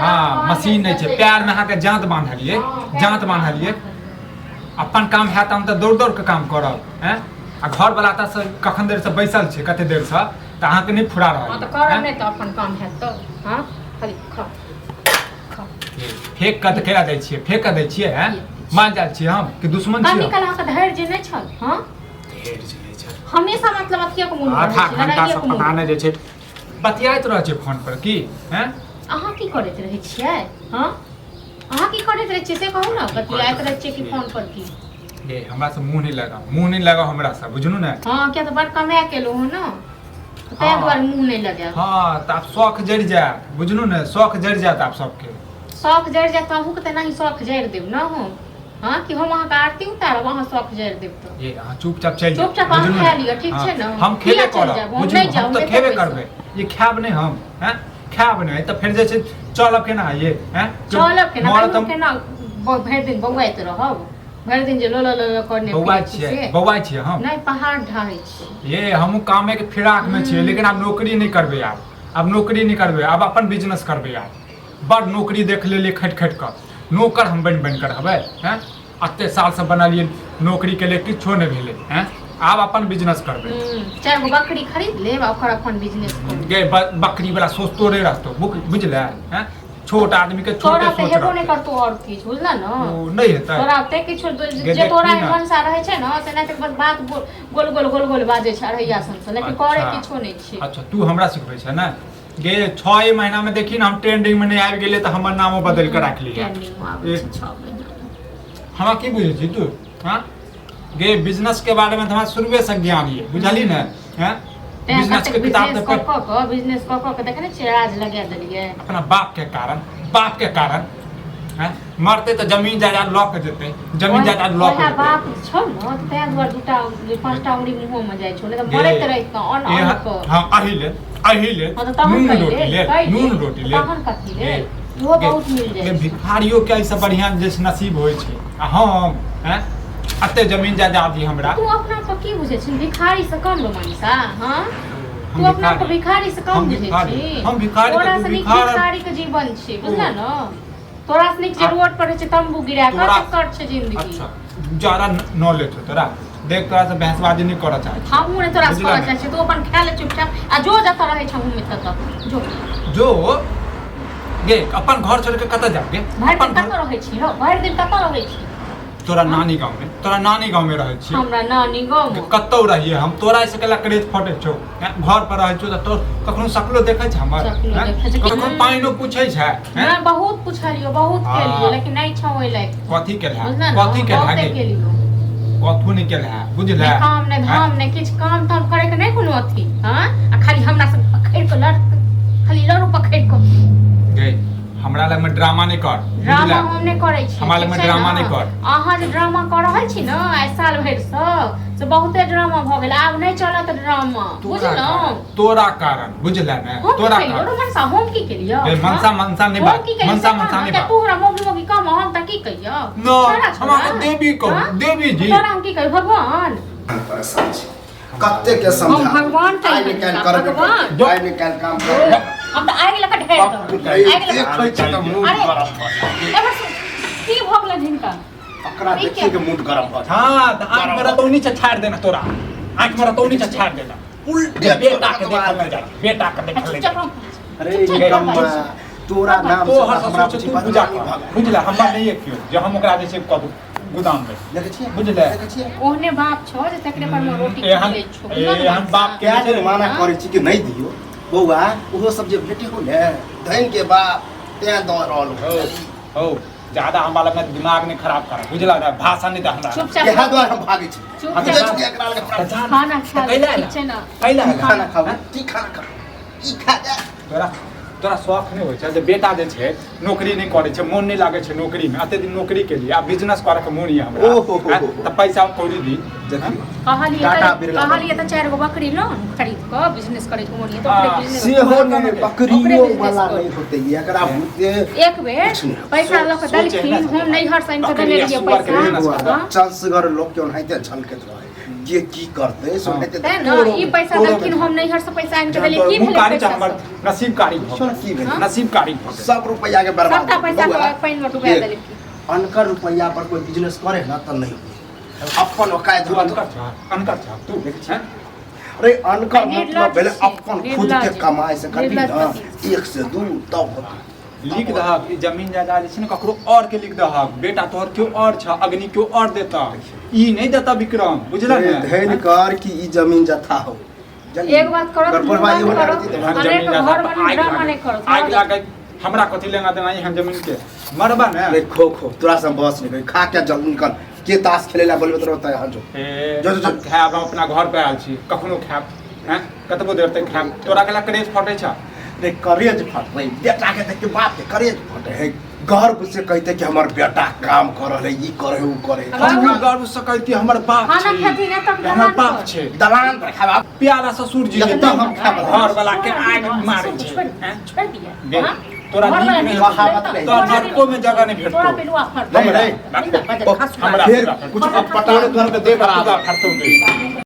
हँ मशीन नहि छै पैरमे अहाँके जाँत बान्हलियै जाँत बान्हलियै अपन काम हैत हम तऽ दौड़ दौड़ के काम करब हैं आ घरवला तऽ से कखन देरसँ बैसल छै कते देरसँ तऽ अहाँके नहि फुरा रहल हँ तऽ यऽ, करब हैं? नहि तऽ अपन काम हैत तऽ हँ खाली खा खा फेक कऽ तऽ केना दै छियै फेक कऽ दै छियै हैं मान जाल छियै हम कि दुश्मन कनी छियै काल अहाँके धैर्य जे नहि छल हँ धैर्य जे नहि छल हमेशा मतलब अथिये के मोन आधा रहै छै घंटा लड़ाइये से के मोन पता नहि जे छै बतियाइत रहै छै फोन पर की हैं अहाँ की करैत रहै छियै हँ अहाँ की करैत रहै छियै से कहू ने बतियाइत रहै छियै कि फोन पर की हे हमरा से मुंह नहीं लगा मुंह नहीं लगा हमरा से बुझलू ने हँ किया तऽ बड़ कमाए केलहुँ हँ ने ताहि हँ। दुआरे मुँह नहि लगायब हाँ तऽ आब शौख जरि जायत बुझलू ने शौख जरि जायत आब सबके शौख जरि जायत तऽ अहूँके तऽ एनाही शौख जरि देब ने हम हँ कि हम अहाँके आरती उतारब अहाँ शौख जरि देब तऽ ये अहाँ चुपचाप चलि जाउ चुपचाप अहाँ बुझलू खा ने लिअ, ठीक हाँ, छै ने? हम खेबे किया चलि करब जायब? हम बुझलू नहि जायब, हम तऽ हम खेबे एतऽ करबै ये खायब नहि हम हैं खायब नहि तऽ फेर जे छै चलब केना ये हैं चलब केना मरत कहियो हम केना भरि दिन बौआइत रहब भरि दिन जे लोलो लोलो करने बौआइ फिरै छी छियै से बौआइ छियै हम नहि पहाड़ ढाहै छी ये हमहूँ कामे के फिराक में छियै लेकिन आब नौकरी नहि करबै आब आब नौकरी नहि करबै आब अपन बिजनेस करबै आब बड़ नौकरी देख लेलियै खटि खटि कऽ नौकर हम बनि बनि कऽ रहबै हैं अते सालसँ बनलियै नौकरी के लिए किछो नहि भेलै हैं आब अपन बिजनेस करबै चारि गो बकरी खरीद लेब आ ओकर अपन बिजनेस करू गे बकरी वाला सोचतो नहि रहतो बुझले हैं छोट आदमी के छोटे तोरा तऽ सोच हेबो नहि रहतै। करतो आओर किछु बुझल ने ओ नहि हेतै तोरा ओते किछु गे जे तोरा देखही ने। मनसा रहै छै ने तेना तऽ बस बात गोल गोल गोल गोल बाजै छै अढ़ैया सन सन लेकिन करे अच्छा। किछो नहि छै अच्छा तू हमरा सिखबै छै ने गे 6 महीना में देखी ने हम ट्रेंडिंग में नहीं आबि गेलियै तऽ हमर नामो बदलि कऽ राखि लिहे ट्रेंडिंग मे आबै छै 6 महीना मे। हमरा की बुझै छी तू हाँ गे बिजनेस के बारे में तऽ हमरा शुरुए से ज्ञान ये बुझली ने हैं तें बिजनेस के कतेक किताब बिजनेस तऽ कऽ पढ़ कऽ कऽ बिजनेस कऽ कऽ के देखने छियै राज लगा देलियै अपना बाप के कारण बाप के कारण हैं मरते तऽ जमीन जायदाद लऽ के जेतै जमीन जायदाद लऽ के ओएह जेतै बाप छौ ने तऽ तें दुआरे दूटा पाँचटा उंगली मुँहो मे जाइ छौ नहि तऽ गे, मरैत रहितौ अन्न अन्न कऽ हाँ अही लेल अही लेल हाँ तऽ तहन नून कहि रोटी लेल, लेल कहि नून लेल, रोटी तऽ लेल तहन कथी लेल? गे, इहो गे, बहुत मिल जाइ गे, छै। भिखारियो के एहिसँ बढ़िआँ जे छै नसीब होइ छै आ हम हैं अते जमीन जायदाद यऽ हमरा तू अपना आपके की बुझै छी भिखारी से कम रो मनीषा हाँ हम तू अपना आपके भिखारी भिखारी से कम हम बुझै भिखारी। छी हम भिखारी तऽ तोरा तू से नीक भिखार- भिखारी के जीवन छै बुझला न तोरा से नीक जे रोड पर रहै छै तम्बू गिरा कऽ तोरा- तकर छै जिंदगी अच्छा ज्यादा नॉलेज हो तोरा देख तोरा से बहसबाजी नहीं करऽ चाहै छी हमहूँ नहि तोरा से बुझला करऽ ने? चाहै छियै तू अपन खा ले चुपचाप आ जो जतऽ रहै छौ हम ततऽ जो जो गे अपन घर छोड़ के कतऽ जाब गे भरि अपन दिन घर कतऽ रहै छी हौ भरि दिन कतऽ रहै छी तोरा नानी गाँव में तोरा नानी गाँव में रहै छी हमरा नानी गाँव में कतौ रहिए हम तोरा से केला करेज फटे छौ हैं? घर पर रहै छौ तऽ तोर कखनो शकलो देखै छै हमर शकलो हैं? देखै छै। कखनो पानिओ पूछै छै हैं? नहि बहुत पुछलियो बहुत हाँ। केलियो लेकिन नहि छौ ओहि लायक कथी केल है बुझल ने कथी केल है बहुते गे केलियो कथू नहि केल है बुझल नहि काम नहि धाम नहि किछु काम ताम करे के नहि कोनो अथी हाँ आ खाली हमरा सब पकड़ि कऽ लड़ खाली लड़ू पकड़ि कऽ गे हमरा लग में ड्रामा नहीं कर ड्रामा बुझला हम नहि करै छी हमरा लगमे ठीक छै ड्रामा ने? नहि कर। अहाँ जे ड्रामा कऽ रहल छी ने आइ साल भरिसँ से बहुते ड्रामा भऽ गेल आब नहि चलत ड्रामा तोरा बुझलहुँ कारण तोरा कारण बुझला ने हम की तोरा केलियौ कारण रो मनसा हम की केलियौ ए, मनसा हाँ? मनसा नहीं हम बात की केलियौ मनसा से कह मनसा ने, नहीं किया बात तू हमरा मौगी मौगी कम हम तऽ की कहियौ न छोड़ा छोड़ा हमरा देवी कहू हाँ? देवी जी तोरा हम की कहियौ भगवान परेशान छी कते के हम समझा भगवान आइ कहियौ निकालि करबे भगवान करबै, आइ निकालि काम करबै हम तऽ आगि लऽ कऽ ढेर बाप दब रे, आगि लऽ देखै छी तऽ मूड अरे। गरम भऽ जाइ एमहर सुन, की भऽ गेलै हिनका ओकरा ई देखिए के मूड गरम भऽ जाइ हाँ तऽ आँख में रतौनी से छाड़ देना तोरा आँख में रतौनी से छाड़ देना उल्टे बेटा के देखल नहीं जाए बेटा के देखल नहीं चुपचाप जाए रहो। अरे चुपचाप निकम्मा रहो। तोरा नाम से तोहर हमरा सोच बुझी तू पूजा बदनामी कर भऽ गेल। बुझला हमरा नहीं है क्यों जे हम ओकरा जे छै कदू गोदाम में देखै छियै बुझले। देखै छियै ओहने बाप छौ जे तकरे पर मे रोटी एहन खिलै छौ बुझल ने एहन बाप के कए जे छै दिन माना करै छी कि नहि दियौ बौआ ओहो सब जे भेटे हो ने धनि के बाप तें दऽ रहल हो हो हो ज्यादा हमरा लग में दिमाग नहीं खराब कर बुझला ना भाषा नहीं दे हमरा चुपचाप इएह दुआरे हम भागै छी चुपचाप बुझै छी कि एकरा लग हमरा तऽ जा खाना खा ले, कैला ठीक छै ने कैला की खाना खाउ की खाना खाउ की खा जा तोरा तोरा शौख नहि होइ छै जे बेटा जे छै नौकरी नहि करै छै मोन नहि लागै छै नौकरीमे एते दिन नौकरी केलियै आब बिजनेस करऽके मोन यऽ हमरा ओहो हो हो हो। तऽ पैसा कौड़ी दी देखियौ कहलियै टाटा तऽ बिरला कहलियै तऽ चारि गो बकरी लोन खरीद कऽ बिजनेस करे के मोन यऽ तऽ ओकरे हाँ, बिजनेस सेहो नहि ओकरे बकरियो बिजनेस वाला करू। नहि होतै एकरा बुते एक बेर किछु नहि। पैसा लऽ कऽ सोच देलखिन एहना हम नैहर से आनि कऽ बकरी देने आ रहियै सुअर के पैसा बिजनेस बौआ, हाँ? चंसगर लोक के ओनाहिते झलकैत रहै के की करतै से हाँ। हेतै तें तऽ ने तोरो- ई पैसा तोरो देलखिन बेटा। हम नैहर से पैसा आनि के देलियै की मुँह भेलै कारी पैसा छै हमर से? नसीब कारी भऽ सुन गेल की भेलै हाँ? नसीब कारी भऽ गेल सब रुपैआ के बर्बाद सबटा पैसा बौआ, के पानि मे डुबा देख, देलखिन। अनकर रुपैआ पर कोई बिजनेस करे ना तऽ नहि होय अपन औकात तू होत अनकर छह अनकर छह तू हैं? अरे अनकर निर्लज मतलब भेलै छी, अपन खुद के निर्लज। कमाए से करबी निर्लज ना पति। एक से दू तब होतै लिख दहक ई जमीन जायदाद जे छै ने ककरो और के लिख दहक बेटा तोहर केओ और छ अग्नि केओ और देता ई नहीं देता विक्रम बुझल अरे ने धैर्य कर कि ई जमीन जथा हो जल्दी। एक बात करत, गड़बड़ मुँह भाई बंद हो करत। रहती एहन अनेक जमीन घर जायदाद बनी, आगि ड्रामा लागै- नहि करत। आगि लागै हमरा कथी लेना देना एहन जमीन के मरबा ने अरे खो खो तोरा से बस नहीं करी। खा के जल्दी निकल के ताश खेले ला बोलबे तोरा ओतऽ यहाँ जो ए, जो, जो, जो। हम खायब हम अपना घर पे आयल छी कखनो खायब हैं कतबो देर तक खायब तोरा केला करेज फटै छ रे करेज फटलै बेटा के देख के बाप के करेज फटे है गर्व से कहते कि हमर बेटा काम कर रहल है ई करे है ऊ करे है। बाबू। हम गर्व से कहती हमर बाप खाना छै खेती नहि तब हमर दलान बाप पर। छै दलान पर खाबा प्यारा ससुर जी एकदम हम खाबा घर वाला के आग मारै छै छोड़ हैं? छोड़ दिया देख, हाँ? तोरा घर वाला नीक नहीं नहि कहावत नहीं। तोरा नरको में जगह नहीं तोरा भेटतौ पेलुआ फटतौ। नहीं, नहीं। नहीं, ओ, बजट खास हमरा फिर पूरा कुछ पटाने तोहर के दे बराबर फटतौ दे।